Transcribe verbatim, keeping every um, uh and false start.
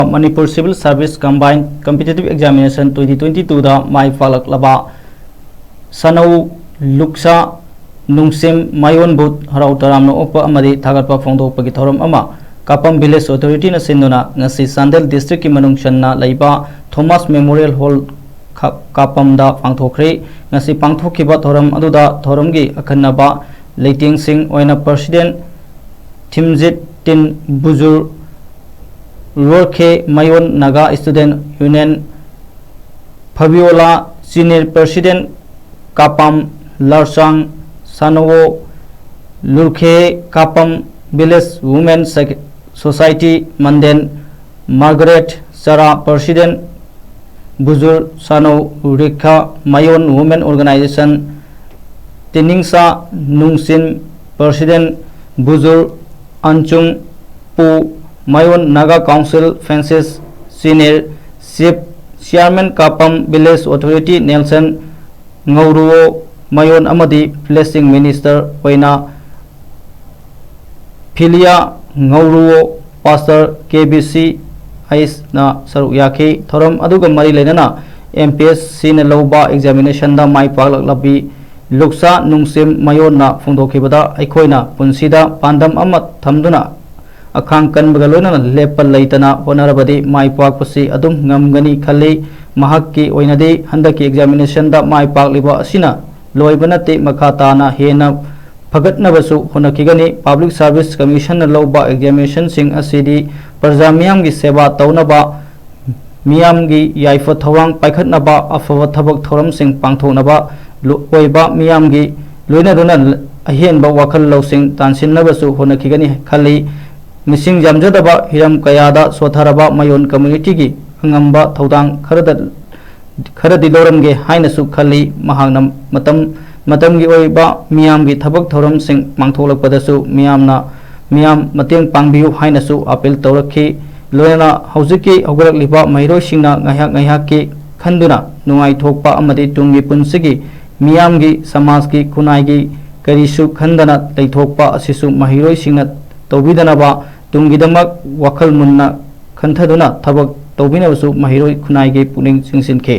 Manipur Civil Service Combined Competitive Examination twenty twenty-twoꯗ ꯃꯥꯏ ꯄꯥꯛꯂꯛꯂꯕ ꯁꯅꯧ ꯂꯨꯛꯁꯥ ꯅꯨꯡꯁꯤꯝ ꯃꯌꯣꯟꯕꯨ ꯍꯔꯥꯎ ꯇꯔꯥꯝꯅ ꯑꯣꯛꯄ ꯑꯃꯗꯤ ꯊꯥꯒꯠꯄ ꯐꯣꯡꯗꯣꯛꯄꯒꯤ ꯊꯧꯔꯝ ꯑꯃ ꯀꯥꯄꯝ Village Authorityꯅ ꯁꯤꯟꯗꯨꯅ ꯉꯁꯤ ꯆꯥꯟꯗꯦꯜ Districtꯀꯤ ꯃꯅꯨꯡ ꯆꯟꯅ ꯂꯩꯕ Thomas Memorial Hall ꯀꯥ-, ꯀꯥꯄꯝꯗ ꯄꯥꯡꯊꯣꯛꯈ꯭ꯔꯦ꯫ ꯉꯁꯤ ꯄꯥꯡꯊꯣꯛꯈꯤꯕ ꯊꯧꯔꯝ ꯑꯗꯨꯗ ꯊꯧꯔꯝꯒꯤ ꯑꯈꯟꯅꯕ ꯂꯩꯇꯦꯡꯁꯤꯡ ꯑꯣꯏꯅ President ꯊꯤꯝꯖꯤꯠ ꯇꯤꯟ ꯕꯨꯖꯨꯔ ꯂꯣꯔꯈꯦ ꯃꯌꯣꯟ Naga Student Union, Fabiola senior president Kapam ꯂꯥꯔꯁꯥꯡ ꯁꯥꯅꯣꯋꯣ ꯂꯨꯔꯈꯦ ꯀꯥꯄꯥꯝ ꯚꯤꯂꯦꯖ ꯋꯨꯃꯦꯟ ꯁꯣꯁꯥꯏꯇꯤ ꯃꯟꯗꯦꯟ ꯃꯥꯔꯒꯔꯦꯠ ꯆꯔꯥ ꯄ꯭ꯔꯁꯤꯗꯦꯟꯠ ꯕꯨꯖꯨꯔ ꯁꯥꯅꯣ ꯔꯤꯈꯥ ꯃꯌꯣꯟ ꯋꯨꯃꯦꯟ ꯑꯣꯔꯒꯅꯥꯏꯖꯦꯁꯟ ꯇꯤꯅꯤꯡꯁꯥ ꯅꯨꯡꯁꯤꯟ ꯄ꯭ꯔꯁꯤꯗꯦꯟꯠ ꯕꯨꯖꯨꯔ ꯑꯟꯆꯨꯡ ꯄꯨ ꯃꯌꯣꯟ Naga Council Francis senior chief chairman Kapam village authority Nelson ꯉꯧꯔꯨꯋꯣ ꯃꯌꯣꯟ ꯑꯃꯗꯤ ꯕ꯭ꯂꯦꯁꯤꯡ ꯃꯤꯅꯤꯁꯇꯔ ꯑꯣꯏꯅ ꯐꯤꯂꯤꯌꯥ ꯉꯧꯔꯨꯋꯣ ꯄꯥꯁꯇꯔ ꯀꯦ ꯕꯤ ꯁꯤ ꯑꯩꯁꯅ ꯁꯔꯨꯛ ꯌꯥꯈꯤ꯫ ꯊꯧꯔꯝ ꯑꯗꯨꯒ ꯃꯔꯤ ꯂꯩꯅꯅ ꯑꯦꯝ ꯄꯤ ꯑꯦꯁ ꯁꯤꯅ ꯂꯧꯕ ꯑꯦꯛꯖꯥꯃꯤꯅꯦꯁꯟꯗ ꯃꯥꯏ ꯄꯥꯛꯂꯛꯂꯕꯤ ꯂꯨꯛꯁꯥ ꯅꯨꯡꯁꯤꯝ ꯃꯌꯣꯟꯅ ꯐꯣꯡꯗꯣꯛꯈꯤꯕꯗ, ꯑꯩꯈꯣꯏꯅ ꯄꯨꯟꯁꯤꯗ ꯄꯥꯟꯗꯝ ꯑꯃ ꯊꯝꯗꯨꯅ ꯑꯈꯥꯡ ꯀꯟꯕꯒ ꯂꯣꯏꯅꯅ ꯂꯦꯞꯄ ꯂꯩꯇꯅ ꯍꯣꯠꯅꯔꯕꯗꯤ ꯃꯥꯏ ꯄꯥꯛꯄꯁꯤ ꯑꯗꯨꯝ ꯉꯝꯒꯅꯤ ꯈꯜꯂꯤ꯫ ꯃꯍꯥꯛꯀꯤ ꯑꯣꯏꯅꯗꯤ ꯍꯟꯗꯛꯀꯤ ꯑꯦꯛꯖꯥꯃꯤꯅꯦꯁꯟꯗ ꯃꯥꯏ ꯄꯥꯛꯂꯤꯕ ꯑꯁꯤꯅ ꯂꯣꯏꯕ ꯅꯠꯇꯦ, ꯃꯈꯥ ꯇꯥꯅ ꯍꯦꯟꯅ ꯐꯒꯠꯅꯕꯁꯨ ꯍꯣꯠꯅꯈꯤꯒꯅꯤ꯫ Public Service Commissionꯅ ꯂꯧꯕ ꯑꯦꯛꯖꯥꯃꯤꯅꯦꯁꯟꯁꯤꯡ ꯑꯁꯤꯗꯤ ꯄ꯭ꯔꯖꯥ ꯃꯤꯌꯥꯝꯒꯤ ꯁꯦꯕꯥ ꯇꯧꯅꯕ, ꯃꯤꯌꯥꯝꯒꯤ ꯌꯥꯏꯐ ꯊꯧꯔꯥꯡ ꯄꯥꯏꯈꯠꯅꯕ, ꯑꯐꯕ ꯊꯕꯛ ꯊꯧꯔꯝꯁꯤꯡ ꯄꯥꯡꯊꯣꯛꯅꯕ ꯂꯣ-, ꯑꯣꯏꯕ ꯃꯤꯌꯥꯝꯒꯤ ꯂꯣꯏꯅꯗꯨꯅ ꯑꯍꯦꯟꯕ ꯋꯥꯈꯜ ꯂꯧꯁꯤꯡ ꯇꯥꯟꯁꯤꯟꯅꯕꯁꯨ ꯍꯣꯠꯅꯈꯤꯒꯅꯤ ꯈꯜꯂꯤ꯫ ꯃꯤꯁꯤꯡ ꯌꯥꯝꯖꯗꯕ ꯍꯤꯔꯝ ꯀꯌꯥꯗ ꯁꯣꯊꯔꯕ ꯃꯌꯣꯟ ꯀꯝꯃ꯭ꯌꯨꯅꯤꯇꯤꯒꯤ ꯑꯉꯝꯕ ꯊꯧꯗꯥꯡ ꯈꯔꯗ ꯈꯔꯗꯤ ꯂꯧꯔꯝꯒꯦ ꯍꯥꯏꯅꯁꯨ ꯈꯜꯂꯤ꯫ ꯃꯍꯥꯛꯅ ꯃꯇꯝ ꯃꯇꯝꯒꯤ ꯑꯣꯏꯕ ꯃꯤꯌꯥꯝꯒꯤ ꯊꯕꯛ ꯊꯧꯔꯝꯁꯤꯡ ꯄꯥꯡꯊꯣꯛꯂꯛꯄꯗꯁꯨ ꯃꯤꯌꯥꯝꯅ, ꯃꯤꯌꯥꯝ ꯃꯇꯦꯡ ꯄꯥꯡꯕꯤꯌꯨ ꯍꯥꯏꯅꯁꯨ ꯑꯥꯄꯤꯜ ꯇꯧꯔꯛꯈꯤ꯫ ꯂꯣꯏꯅꯅ ꯍꯧꯖꯤꯛꯀꯤ ꯍꯧꯒꯠꯂꯛꯂꯤꯕ ꯃꯍꯩꯔꯣꯏꯁꯤꯡꯅ ꯉꯥꯏꯍꯥꯛ ꯉꯥꯏꯍꯥꯛꯀꯤ ꯈꯟꯗꯨꯅ ꯅꯨꯡꯉꯥꯏꯊꯣꯛꯄ ꯑꯃꯗꯤ ꯇꯨꯡꯒꯤ ꯄꯨꯟꯁꯤꯒꯤ ꯃꯤꯌꯥꯝꯒꯤ, ꯁꯃꯥꯖꯀꯤ, ꯈꯨꯟꯅꯥꯏꯒꯤ ꯀꯔꯤꯁꯨ ꯈꯟꯗꯅ ꯂꯩꯊꯣꯛꯄ ꯑꯁꯤꯁꯨ ꯃꯍꯩꯔꯣꯏꯁꯤꯡꯅ ꯇꯧꯕꯤꯗꯅꯕ ꯇꯨꯡꯒꯤꯗꯃꯛ ꯋꯥꯈꯜ ꯃꯨꯟꯅ ꯈꯟꯊꯗꯨꯅ ꯊꯕꯛ ꯇꯧꯕꯤꯅꯕꯁꯨ ꯃꯍꯩꯔꯣꯏ ꯈꯨꯟꯅꯥꯏꯒꯤ ꯄꯨꯛꯅꯤꯡ ꯆꯤꯡꯁꯤꯟꯈꯤ꯫